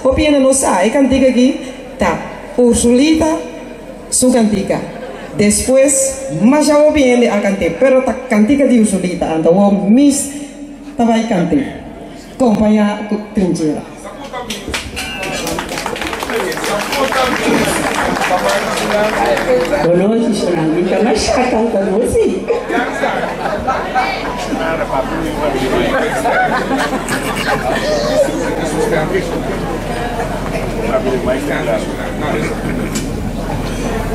Hopi hende no sa, e kantika aki ta Ursulita su kantika. Despues masha hopi hende a kant'é, pero ta kantika di Ursulita, anto awor mis ta bai kant'é, kompañá ku Trinchera. Bonochi shonal mi ta masha kanta no si.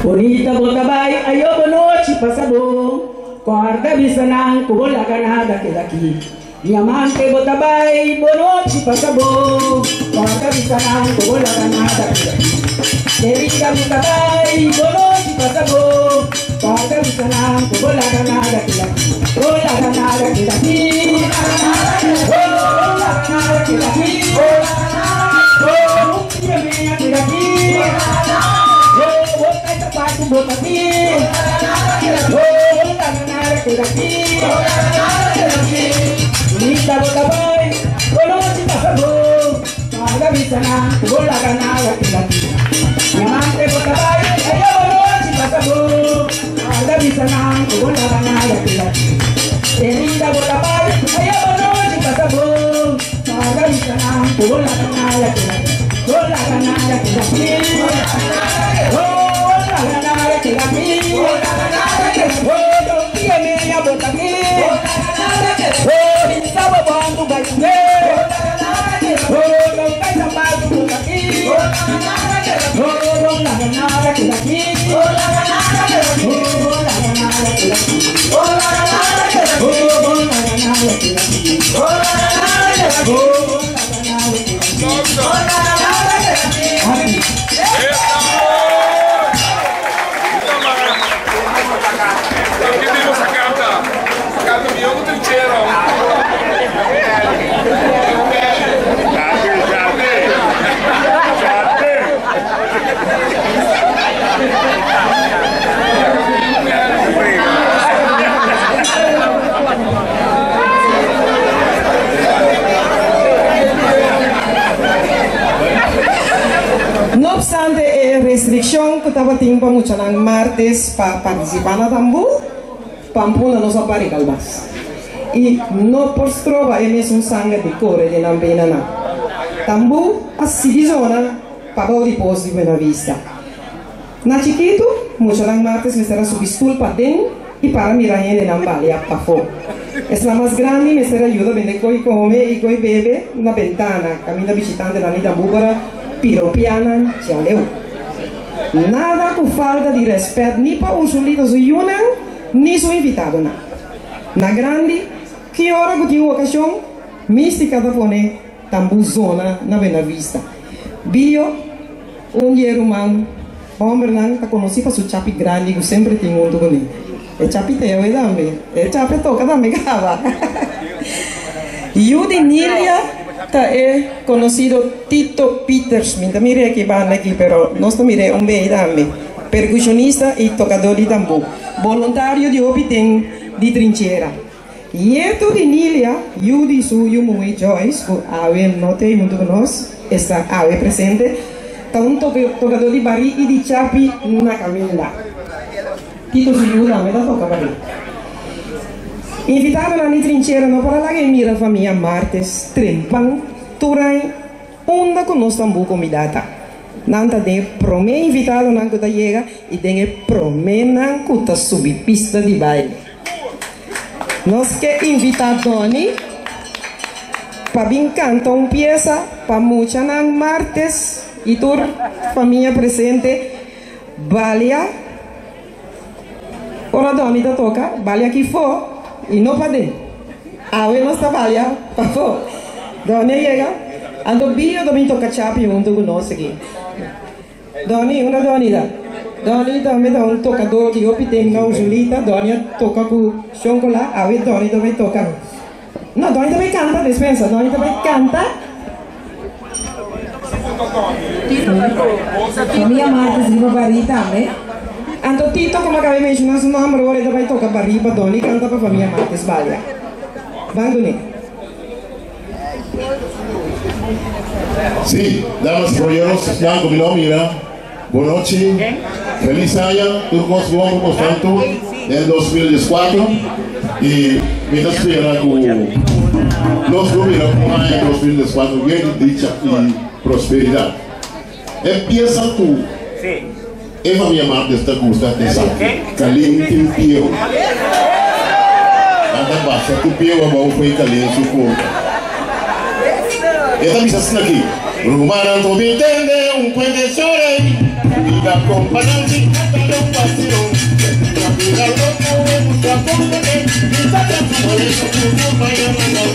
Bonita bo ta bai ayo bonochi pasa bo Kòrda bisa nan ku bo laga nada keda aki. Mi amante bo ta bai bonochi pasa bo Kòrda bisa nan ku bo laga nada keda aki. Kerida mi ta bai bonochi pasa bo Kòrda bisa nan ku bo laga nada keda aki. Bo laga nada keda aki. Bo laga nada keda aki. Bo un mia keda aki. Bo bo kai sapatu bo ta aki. Bo laga nada keda aki. Bonita bo ta bai, bonochi pasa bo. Kòrda bisa nan ku bo laga nada keda aki. Mi amante bo ta bai, ayo bonochi pasa bo. Kòrda bisa nan ku bo laga nada keda aki. Kerida bo ta bai, ayo bonochi pasa bo. Kòrda bisa nan ku bo laga nada keda aki. Bo laga nada keda aki. Bo laga nada keda aki. Bo don dia mea bo ta aki. Bo hisa bo bòndu bai kuné. Bo don kai sapatu bo ta aki. Bo bo laga nada keda aki. Bo bo laga nada keda aki. Bo bo laga nada keda aki. Bo bo laga nada keda aki. No obstante e restriccion cu tabatin pa muchanan martes pa participa na tambú, Pampuna no sa pari kalbas y no por stroba e mesun sanger di core den nan benanan. Tambú a sigui zona pa bou di pos di Buena Vista. Na chikitu, muchanan martes mester a subi stul paden y para mira hendenan balia pafó. Esnan mas grandi mester a yuda bende ko'i kome y ko'i bebe na bentana kaminda bishitantenan di tambú por a piropia nan djaleu. Nada ku falta di rèspèt ni pa Ursulita su yunan ni su invitadonan. Na grandi, ki ora ku tin un okashon, Mística ta pone tambú zona na Buena Vista. Bio, un di e ruman hòmbernan, ta konosí pa su chapi grandi ku semper tin huntu kuné. E chapi teo e tambe. E chapi a toka tambe kaba. Yu di Nilia ta e konosido Tito Pieters. Mi ta mir'é aki banda aki, pero nos ta mir'é un bey tambe. Perkushonista i tokadó di tambú. Boluntario di hopi den di trinchera. Nieto di Nilia, yu di su yu muhé Joyce, ku awe no ta ei huntu ku nos, esta awe presente, ta un tokadó di barí i di chapi na kaminda. Tito su yu tambe ta toka barí. Invitadonan di trinchera no por a laga e mira famia Martes trempan tur aña unda ku nos tambú kombidá ta. Nan ta den e promé invitadonan ku ta yega i den e proménan ku ta subi pista di baile. Nos ke invitá Donny pa bin kanta un piesa pa muchanan Martes i tur famia presente. Balia, Ora Donny ta toka, balia ki fo i no paden. Awe nos ta balia pafó. Donny a yega, anto Bio ta bin toka chapi huntu ku nos aki. Donny, unda Donny ta? Donny tambe ta un tokadó di hopi den na Usulita. Donny a toka ku Shonkola, awe Donny ta bai toka. No, Donny ta bai kanta, despensa, Donny ta bai kanta. Famia Marcus riba barí tambe. Anto Tito, como a cabe menciona su nomber, ora e ta bai toca barí pa Donny canta pa famia Marcus Balia. Ban dune. Sí, damas y caballeros, esnan ku mi no mira, bon nochi, felis aña, tur kos bon ku boso tantu den 2014 i mi ta spera ku nos lo mira un aña 2014 yen di dicha i prosperidat. Empiesa ku e famia Martes ta gusta esaki, kalin tin pieu. Nan ta basha ku pieu abou pa e kalin su kurpa. E ta bisa asina aki, Rumannan to bin tende un kuente shorei, Bida kompa nan si ata lo basilon, Una bida loko e buska komprende, Bisa ta su maleta ku su mañana nan.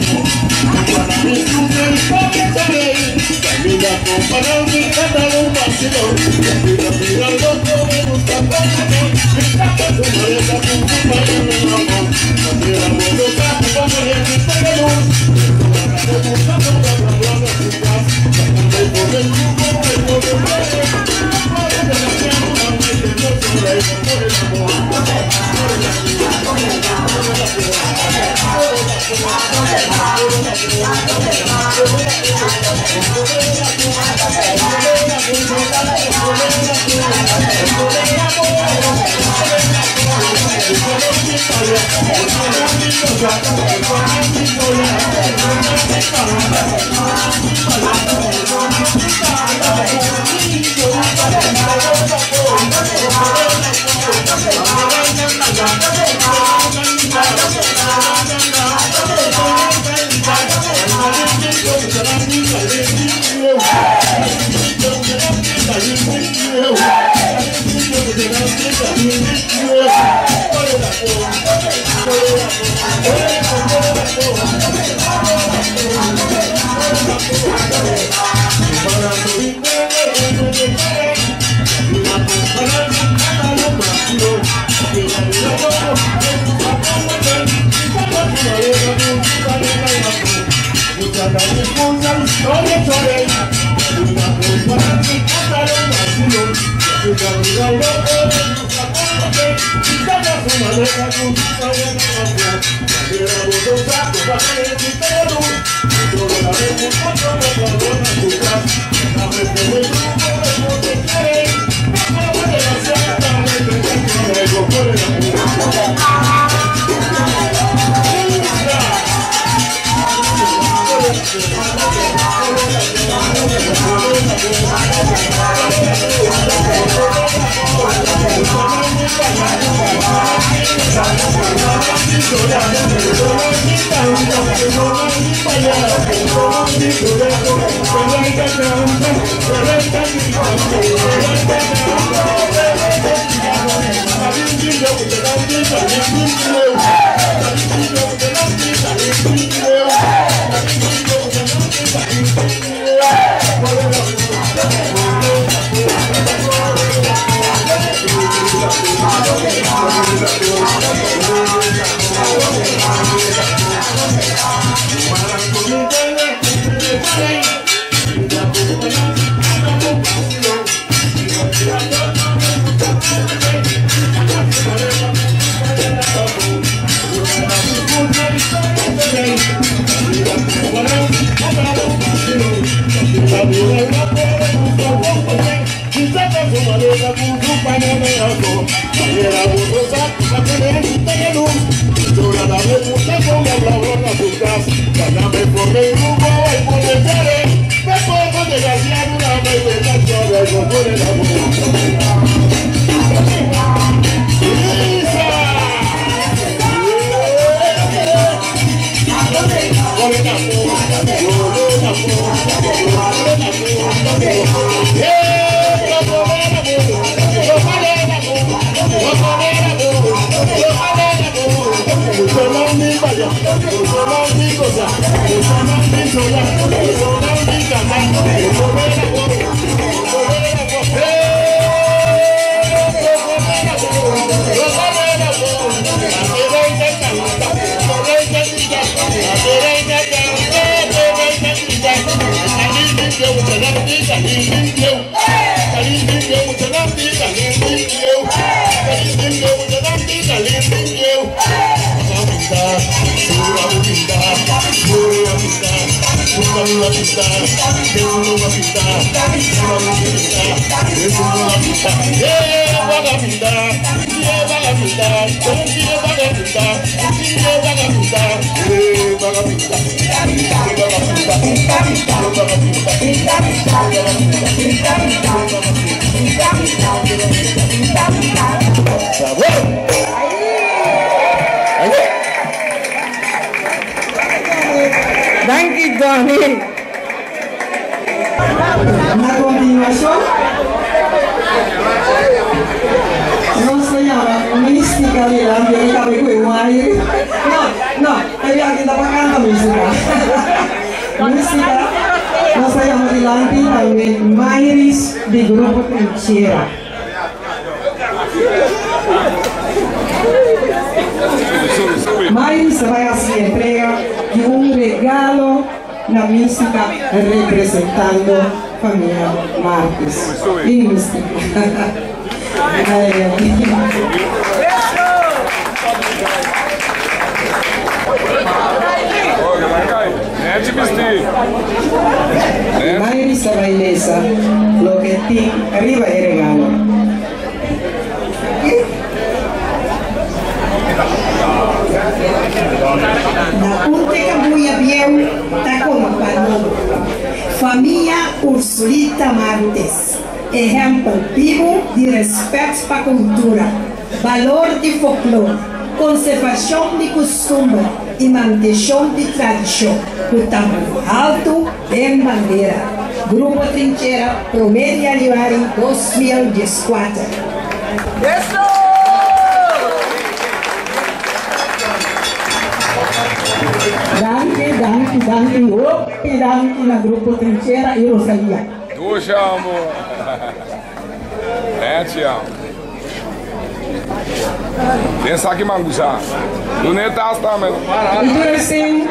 luna pinta, den luna pinta, luna pinta, den luna pinta. Eh, vaga pinta, eh, vaga pinta, eh, vaga pinta, eh, vaga pinta, eh, vaga pinta, eh, vaga pinta, eh, vaga pinta, Sabor! Danki, Donny. Na kontinuashon, nos ta yama Mística dilanti, e ta ku e wire. No, no, e aki ta pa kanta músika. Mística, nos ta yama dilanti tambe Mayris di Grupo Trinchera. Mayris ta bai hasi entrega di un regalo na Mística representando famia Martis i Mística. Ay, ay. Mayris ta bai lesa loke tin riba e regalo. Na un te kabuya bieu ta kompa nobo. Famia Ursulita Martes, ehèmpel bibu di rèspèt pa kultura, balor di folklor, konservashon di kustumber i manteshon di tradishon ku tambú haltu den bandera. Grupo Trinchera, promé di yanüari 2014. Danki, danki, danki, hopi danki na Grupo Trinchera i Rosalia. Dushi amor. Nechi am. Den saki mangusa. Dune tas tambe. I tur esei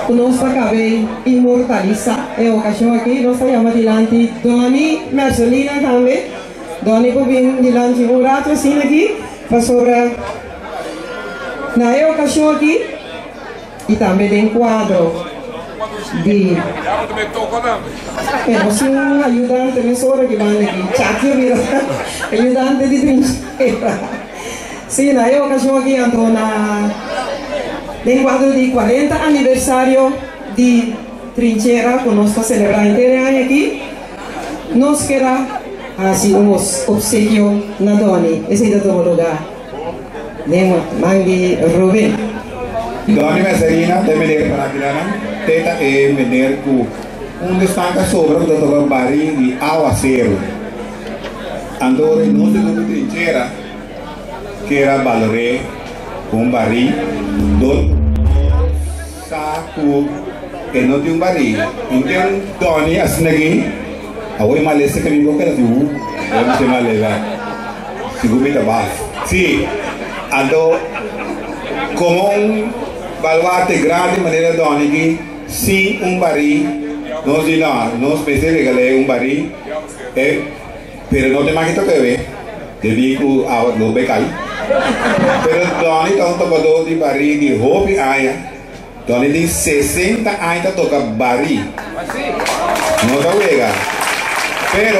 ku nos ta kab'é inmortalisá e okashon aki, nos ta yama dilanti Donny Mercelina tambe. Donny por bin dilanti un ratu asina aki pasobra na e okashon aki i tambe den kuadro di e nos tin un ayudante mesora ki banda aki, Chachi a bira ayudante di trinchera. Si, na e okashon aki anto na den kuadro di 40 aniversario di Trinchera ku nos ta selebrá henter e aña aki, nos ker a hasi un opsekio na Donny. Esei ta tuma lugá den man di Ruben. Donny Mercelina ta e meneer para kilanan. Te ta e meneer ku un destanka sobra ku ta toka bari di awaseru. Anto ora nos di Grupo Trinchera kier a balor'é ku un barí dor sa ku e no tin un barí. Un tin un Donny asina aki, awor e malesa ke mi bo keda si hu, e mi malesa sigur mi ta baf. Si, anto komo un baluarte grandi manera Donny aki sin un barí, nos di no, nos mester regal'é un barí. E, pero no te maki toca be, debí cu awa lo bay cay. Pero Donny ta un tocador di barí di hopi aña. Donny tin 60 aña ta toca barí. No ta wega. Pero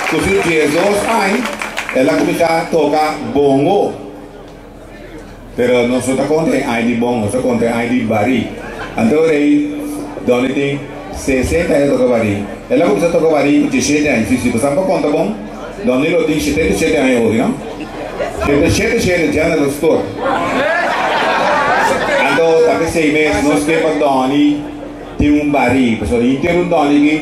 cu su 12 aña el a cuminsa toca bongo. Pero nos no ta conta e aña di bongo, nos ta conta e aña di barí. Anto rey Donny tin 60 aña ta toca barí. El a cuminsa toca barí cu 17 aña. Si, si bo sa pa conta bon, Donny lo tin 77 aña hopi, no? 77 shete General Store. Anto ta p'esey mes nos ke pa Donny tin un barí. Pasobra henter un Donny aki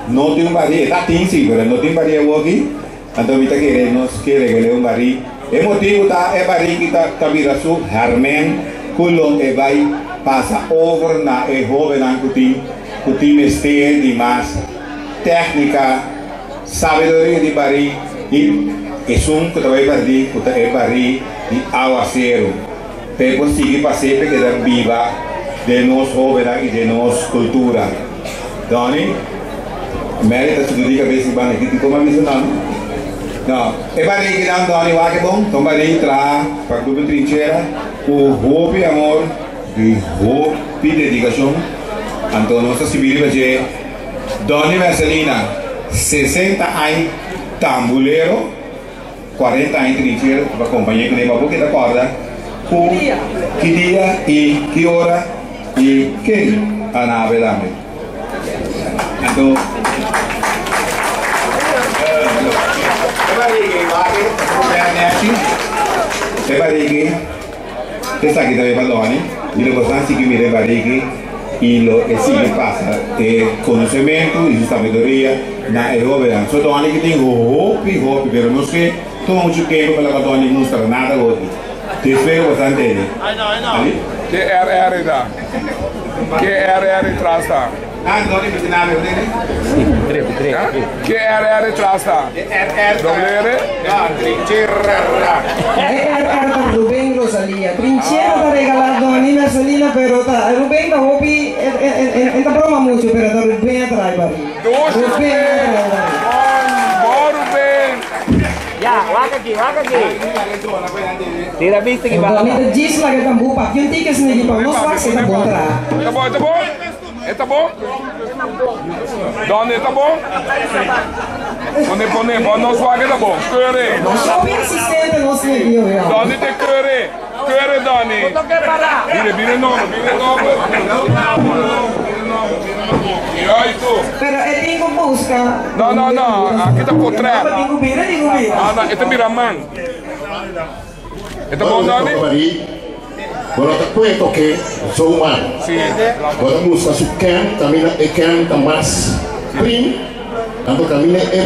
no tin un barí. E ta tin si, pero e no tin barí awoki. Anto mi ta kere nos ke regel'é un barí. E motibu ta e barí ki ta ta bira su hèrmèn ku lo e bai pasa over na e hóbennan ku tin ku tin mester di mas tèknika, sabiduria di barí i esun ku ta bai pèrdí ku ta e barí di awaseru pa e por sigui pas'é pa e keda biba den nos hóbennan i den nos kultura. Donny, Mary ta sugudí kabes di banda ki dikon a bisa nan? No, e barí kinan Donny wak e bon, ta un barí traha pa Grupo Trinchera ku hopi amor i hopi dedikashon. Anto nos ta sibi riba dje Donny Mercelina, 60 aña tambulero, 40 aña trinchero ku ta kompañ'é kuné pa bo keda kòrda ku ki dia i ki ora i ken a nabe tambe. Anto e barigi wak e e barigi. Esaki ta e pa Donny y lo bosan sigui mira e barigi y lo e sigui pasa e conocemento y su sabiduria na e hobennan. So Donny ki tin hopi hopi pero no sé tuma mucho tempo pa laga Donny mustra nada hopi. Despues lo bosan tende. Ali? Ke RR ta? Ke RR tras ta? Ah Donny mi tin nada tende? Ke RR tras ta? RR Doble R? No, trinchera. RR ta Ruben Rosalia. Trinchera ta regala Donny Mercelina, pero ta Ruben ta hopi, e ta broma mucho, pero ta Ruben a trae bari. Dushi Ruben a trae bari. Bon, bon Ruben. Ya, wak aki, wak aki. Tira bista ki Donny banda. ta djis laga tambú papia un tiki esaki pa nos wak si ta bon traha. Ta bon, ta bon? E ta bon? Donny, e ta bon? Pone, pone, bon nos wak e ta bon. Keure. Nos hopi asistente nos tin aki hoy. Donny te keure. Keure, Donny. Bire, bire nomber, bire nomber. Bire nomber, bire nomber, bire nomber. Juist. Pero e tin ku buska. No, no, no, aki ta potret. Tin ku bira, tin ku bira. No, no, e ta bira man. E ta bon, Donny? Bo no ta kue toke zomaar. Si. Bo ta buska su kem kaminda e kem ta mas prim, anto kaminda e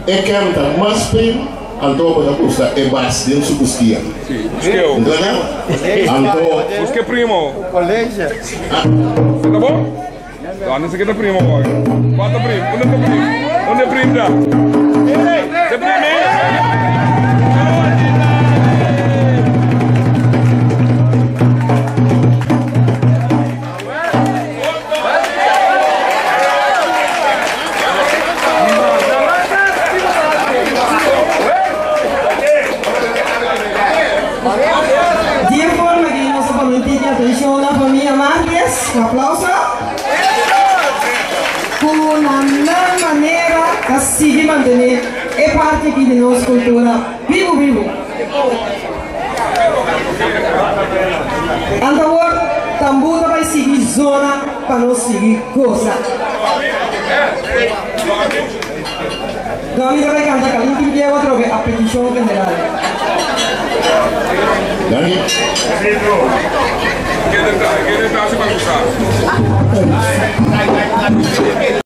e kem ta mas prim, anto bo ta buska e bas den su kustia. Si, busk'e. Entende? Anto. Busk'e primo. E ta bon? Donny esaki ta primo hoy. Kua ta prim? Unda ta prim? Unda e prim ta? Te primi? Di e forma aki nos ta pone un tiki atencion na famia Marquez. Un aplauso. Ku na nan manera ta sigui mantené e parti aki di nos kultura bibu bibu. Anta awor tambú ta bai sigui zona pa nos sigui gosa. Donny ta bai kanta Kalintin Bieu atrobe a petishon general. Danki. Kende ta, kende ta si pa gusta?